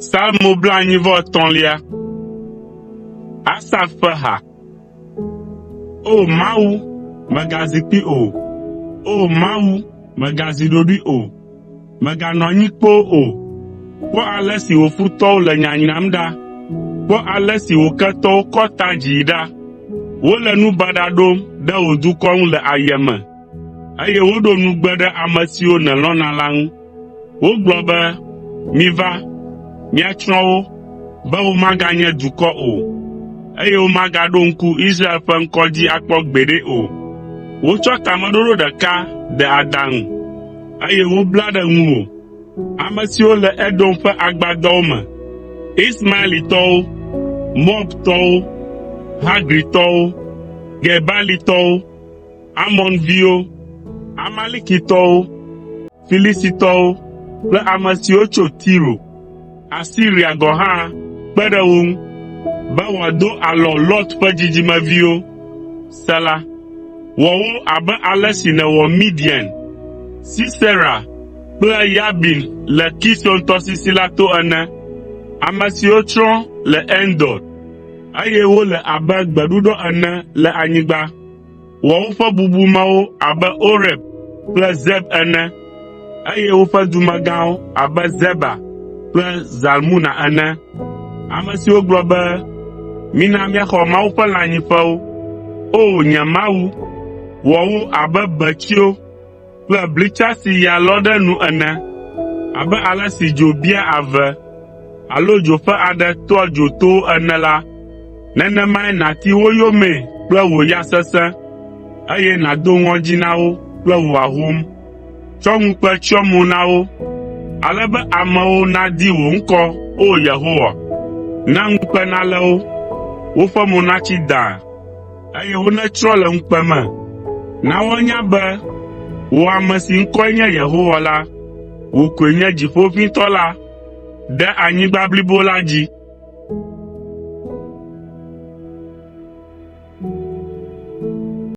Psalmo blaenyi-vɔ-etɔ̃lia. Asaf ƒe ha. O! Mawu, mègazi kpi o. O! Mawu, mègazi ɖoɖoe o. Mèganɔ anyi kpoo o. Kpɔ ale si wò futɔwo le nyanyram ɖa. Kpɔ ale si wò ketɔwo kɔ ta dzii ɖa. Wole nu baɖa ɖom ɖe wò dukɔ ŋu le ayeme, eye woɖo nugbe ɖe ame siwo nèlɔ̃na la ŋu. Wogblɔ be, “Miva, míatsrɔ̃ wo be womaganye dukɔ o, eye womagaɖo ŋku Israel ƒe ŋkɔ dzi akpɔ gbeɖe o.” Wotsɔ tameɖoɖo ɖeka de adaŋu, eye wobla ɖe ŋuwò. Ame siwo le Edom ƒe agbadɔwo me, Ismaelitɔwo, Moabtɔwo, Hagritɔwo, Gebalitɔwo, Amonviwo, Amalekitɔwo, Filistitɔwo kple ame siwo tso Tiro, Asiria gɔ̃ hã kpe ɖe wo ŋu, be wòado alɔ Lot ƒe dzidzimeviwo. Sela. Wɔ wo abe ale si nèwɔ Midian, Sisera kple Yabin le Kison tɔsisi la to ene, ame siwo tsrɔ̃ le Endor, eye wole abe gbeɖuɖɔ ene le anyigba. Wɔ woƒe bubumewo abe Oreb kple Zeb ene, eye woƒe dumegãwo abe Zeba kple Zalmuna ene, ame siwo gblɔ be, “Mina míaxɔ Mawu ƒe lãnyiƒewo.” O! Nye Mawu, wɔ wo abe betsyo kple blitsa si ya lɔ ɖe nu ene, abe ale si dzo bia ave alo dzo ƒe aɖe tɔa dzo towo ene la, nenemae nàti wo yomee kple wò ya sesẽ, eye nàdo ŋɔdzi na wo kple wò ahom. Tsɔ ŋukpe tsyɔ mo na wo, ale be amewo nadi wò ŋkɔ, O Yehowa. Na ŋukpe nalé wo, woƒe mo natsi dãa, eye wonetsrɔ̃ le ŋukpe me. Na woanya be wò ame si ŋkɔe nye Yehowa la, wò koe nye Dziƒoʋĩtɔ la ɖe anyigba blibo la dzi.